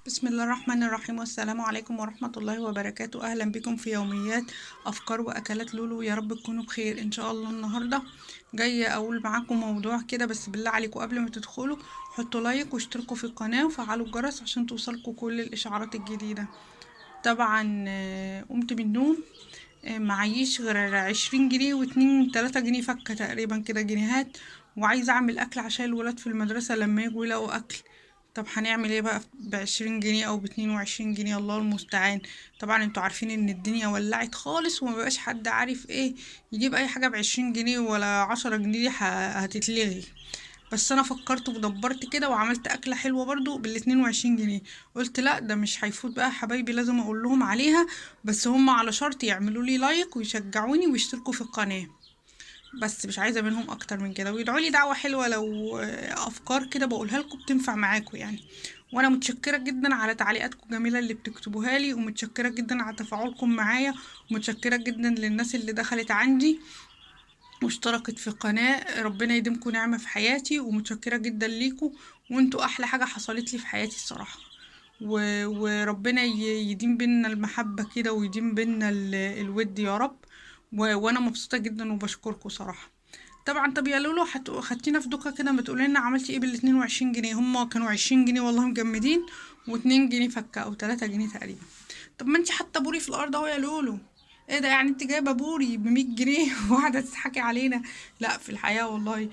بسم الله الرحمن الرحيم، والسلام عليكم ورحمة الله وبركاته. أهلا بكم في يوميات أفكار وأكلات لولو. يا رب تكونوا بخير إن شاء الله. النهاردة جاية أقول معاكم موضوع كده، بس بالله عليكم قبل ما تدخلوا حطوا لايك واشتركوا في القناة وفعلوا الجرس عشان توصلكم كل الإشعارات الجديدة. طبعا قمت من النوم، معيش غير 20 جنيه واتنين تلاتة جنيه فكة تقريبا كده جنيهات، وعايزة أعمل أكل عشان الولاد في المدرسة لما يجوا يلاقوا أكل. طب هنعمل ايه بقى ب20 جنيه او ب22 جنيه؟ الله المستعان. طبعا انتوا عارفين ان الدنيا ولعت خالص وما بقاش حد عارف ايه يجيب اي حاجة ب20 جنيه ولا 10 جنيه، دي هتتلغي. بس انا فكرت ودبرت كده وعملت اكلة حلوة برضو ب22 جنيه. قلت لا ده مش هيفوت بقى حبايبي، لازم اقول لهم عليها، بس هم على شرط يعملوا لي لايك ويشجعوني ويشتركوا في القناة، بس مش عايزة منهم اكتر من كده، ويدعوا لي دعوة حلوة لو افكار كده بقولها لكم بتنفع معاكم يعني. وانا متشكرة جدا على تعليقاتكم الجميلة اللي بتكتبوها لي، ومتشكرة جدا على تفاعلكم معايا، ومتشكرة جدا للناس اللي دخلت عندي واشتركت في القناة. ربنا يديمكم نعمة في حياتي، ومتشكرة جدا ليكم، وانتوا احلى حاجة حصلت لي في حياتي الصراحة. وربنا يديم بينا المحبة كده، ويديم بينا الود يا رب. وانا مبسوطة جدا وبشكركم صراحة. طبعا طب يا لولو خدتينا في دوكا كده، ما تقولي لنا عملتي ايه بال 22 جنيه؟ هما كانوا 20 جنيه والله مجمدين، واتنين جنيه فكه او 3 جنيه تقريبا. طب ما انتي حاطه بوري في الارض اهو يا لولو، ايه ده يعني انت جايبه بوري ب100 جنيه وقاعدة تضحكي علينا؟ لا في الحقيقة والله،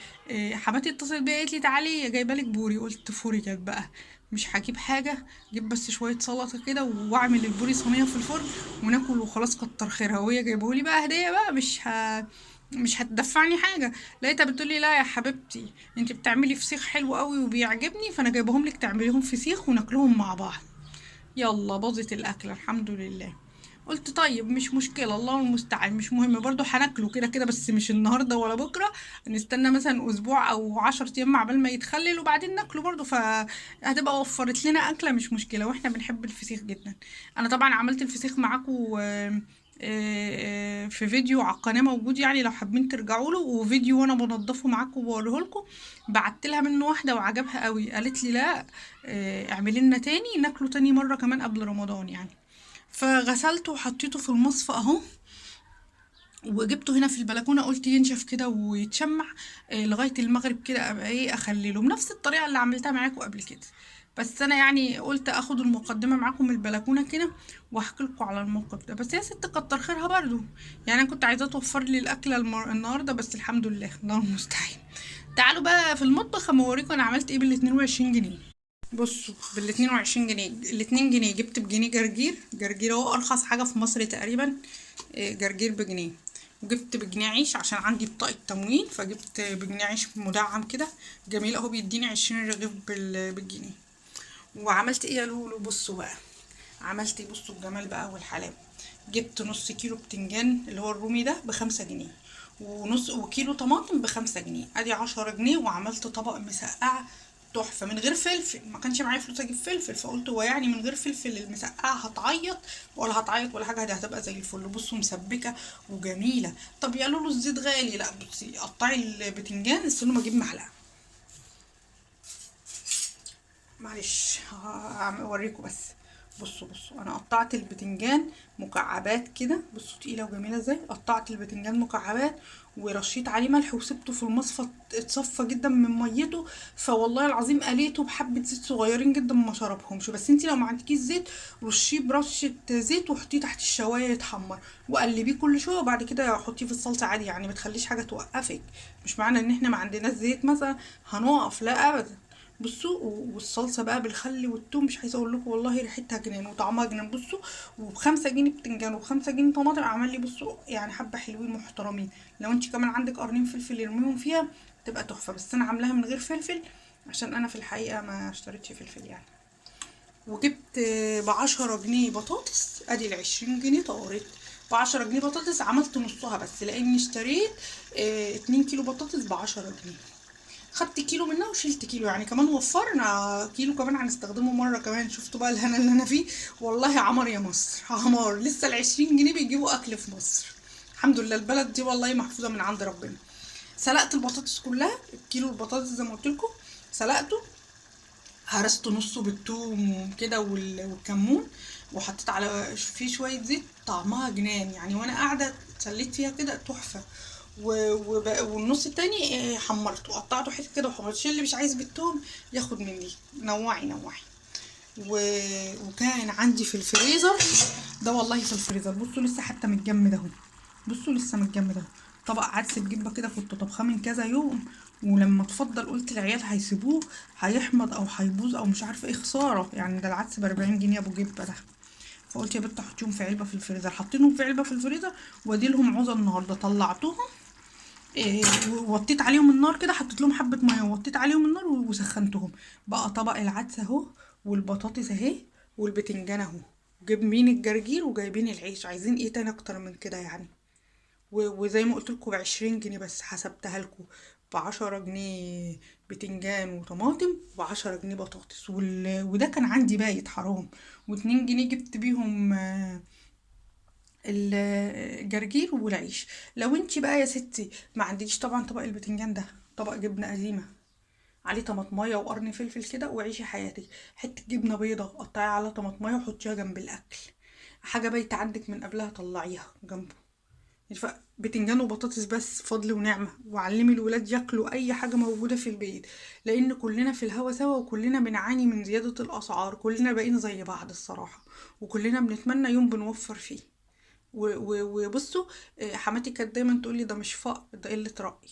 حماتي اتصلت بيا قالت لي تعالي جايبه لك بوري، قلت فرجت بقى مش هجيب حاجة، جيب بس شوية سلطة كده واعمل البوري صينية في الفرن وناكل وخلاص، كتر خيرها. وهي جايبهولي بقى هديه بقى، مش هتدفعني حاجة. لقيتها بتقولي لا يا حبيبتي انت بتعملي فسيخ حلو قوي وبيعجبني، فانا جايبهم لك تعمليهم فسيخ وناكلهم مع بعض. يلا باظت الاكلة الحمد لله. قلت طيب مش مشكلة، الله المستعان، مش مهم برضو هناكله كده كده، بس مش النهارده ولا بكره، نستنى مثلا اسبوع او 10 ايام عبال ما يتخلل وبعدين ناكله برضو، فهتبقى وفرت لنا اكله مش مشكلة، واحنا بنحب الفسيخ جدا. انا طبعا عملت الفسيخ معاكم في فيديو على القناة موجود، يعني لو حابين ترجعوا له، وفيديو وانا بنضفه معاكم وبوريه لكم. بعت لها منه واحدة وعجبها قوي، قالت لي لا، اعملي لنا تاني ناكله تاني مرة كمان قبل رمضان يعني. فغسلته وحطيته في المصفى اهو، وجبته هنا في البلكونه، قلت ينشف كده ويتشمع، لغاية المغرب كده ابقى ايه اخلله بنفس الطريقة اللي عملتها معاكم قبل كده. بس انا يعني قلت اخد المقدمة معاكم من البلكونه كده واحكي لكم على الموقف ده. بس يا ست كتر خيرها برضو، يعني انا كنت عايزه توفر لي الاكلة النهارده، بس الحمد لله الله المستعان. تعالوا بقى في المطبخ اما اوريكم انا عملت ايه بال22 جنيه. بصوا بال22 جنيه، الاتنين جنيه جبت بجنيه جرجير، جرجير اهو ارخص حاجة في مصر تقريبا، جرجير بجنيه. وجبت بجنيه عيش عشان عندي بطاقة تموين، فجبت بجنيه عيش مدعم كده جميل اهو، بيديني 20 رغيف بالجنيه. وعملت ايه يا لولو؟ بصوا بقى عملت ايه، بصوا الجمال بقى والحلاوه. جبت نص كيلو بتنجان اللي هو الرومي ده ب5 جنيه، ونص وكيلو طماطم ب5 جنيه، ادي 10 جنيه. وعملت طبق مسقعه تحفة من غير فلفل، ما كانش معايا فلوس اجيب فلفل، فقلت هو يعني من غير فلفل المسقعه هتعيط ولا هتعيط ولا حاجة، دي هتبقى زي الفل. بصوا مسبكه وجميلة. طب يا لولو الزيت غالي، لا بصي قطعي البتنجان، استنوا ما اجيب معلقه، معلش هوريكم بس. بصوا انا قطعت البتنجان مكعبات كده، بصوا تقيلة وجميلة ازاي. قطعت البتنجان مكعبات ورشيت عليه ملح وسبته في المصفى اتصفى جدا من ميته، فوالله العظيم قليته بحبه زيت صغيرين جدا ما شربهمش. بس انتي لو ما عندكيش زيت رشيه برشه زيت وحطيه تحت الشوايه يتحمر، وقلبيه كل شوية، وبعد كده حطيه في الصلصه عادي، يعني ما تخليش حاجة توقفك. مش معنى ان احنا ما عندناش زيت مثلا هنقف، لا ابدا. بصوا والصلصه بقى بالخل والثوم، مش عايزه اقول لكم والله ريحتها جنان وطعمها جنان. بصوا وب5 جنيه بتنجان وب5 جنيه طماطم عمل لي بصوا يعني حبه حلوين محترمين. لو انت كمان عندك قرنين فلفل ارميهم فيها تبقى تحفة، بس انا عاملاها من غير فلفل عشان انا في الحقيقة ما اشتريتش فلفل يعني. وجبت ب10 جنيه بطاطس، ادي ال20 جنيه طارت. ب10 جنيه بطاطس عملت نصها بس، لاني اشتريت، 2 كيلو بطاطس ب10 جنيه، خدت كيلو منها وشلت كيلو، يعني كمان وفرنا كيلو كمان هنستخدمه مرة كمان. شفتوا بقى الهنا اللي انا فيه؟ والله عمر يا مصر، عمر. لسه ال20 جنيه بيجيبوا اكل في مصر، الحمد لله. البلد دي والله محفوظة من عند ربنا. سلقت البطاطس كلها، الكيلو البطاطس زي ما قلت لكم سلقته، هرسته نصه بالثوم وكده والكمون، وحطيت على فيه شوية زيت، طعمها جنان يعني. وانا قاعدة اتسليت فيها كده تحفة. والنص التاني حمرته، قطعته حتت كده وحمرته. اللي مش عايز بالثوم ياخد مني، نوعي نوعي. وكان عندي في الفريزر ده، والله في الفريزر بصوا لسه حتى متجمد اهو، بصوا لسه متجمد اهو. طبق عدس بجبه كده كنت طبخاه من كذا يوم، ولما اتفضل قلت العيال هيسيبوه هيحمض او هيبوظ او مش عارفه ايه، خسارة يعني، ده العدس ب40 جنيه ابو جبه ده. فقلت يا بنت حطيهم في علبة في الفريزر، حطيتهم في علبة في الفريزر وادي لهم عوزه النهارده. طلعتهم ووطيت عليهم النار كده، حطيت لهم حبه مية ووطيت عليهم النار وسخنتهم. بقى طبق العدس اهو، والبطاطس اهي، والبتنجان اهو، جايبين الجرجير وجايبين العيش، عايزين ايه تاني اكتر من كده يعني؟ وزي ما قلت لكم ب20 جنيه بس، حسبتها لكم ب10 جنيه بتنجان وطماطم، و10 جنيه بطاطس، وده كان عندي بايت حرام، و2 جنيه جبت بيهم الجرجير والعيش. لو انتي بقى يا ستي ما عندكيش طبعا طبق البتنجان ده، طبق جبنه قديمة عليه طماطميه وقرن فلفل كده وعيشي حياتك، حتة جبنه بيضة قطعيها على طماطميه وحطيها جنب الاكل، حاجة بايته عندك من قبلها طلعيها جنبه. بتنجان وبطاطس بس، فضل ونعمه. وعلمي الولاد ياكلوا اي حاجة موجودة في البيت، لان كلنا في الهوا سوا، وكلنا بنعاني من زيادة الاسعار، كلنا بقينا زي بعض الصراحة، وكلنا بنتمنى يوم بنوفر فيه. وبصوا، حماتي كانت دايما تقولي ده مش فقر، ده قلة رأي،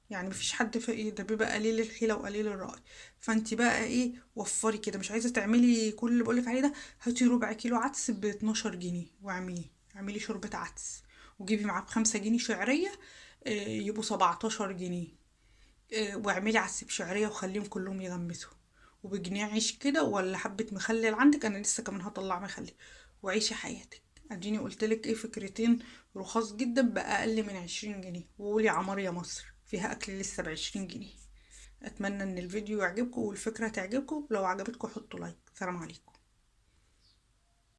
يعني مفيش حد فقير، ده بيبقى قليل الحيلة وقليل الرأي. فانتي بقى ايه، وفري كده، مش عايزة تعملي كل اللي بقولك عليه ده، هاتي ربع كيلو عدس ب12 جنيه واعمليه، اعملي شوربة عدس، وجيبي معاه ب5 جنيه شعرية، يبقوا 17 جنيه، واعملي عدس بشعرية وخليهم كلهم يغمسوا، وبجنيه عيش كده ولا حبة مخلل عندك، انا لسه كمان هطلع مخلل، وعيشي حياتك. اديني قلتلك ايه، فكرتين رخاص جدا باقل من 20 جنيه، وقولي عمار يا مصر فيها اكل لسه ب20 جنيه. اتمنى ان الفيديو يعجبكم والفكرة تعجبكم، لو عجبتكم حطوا لايك. سلام عليكم.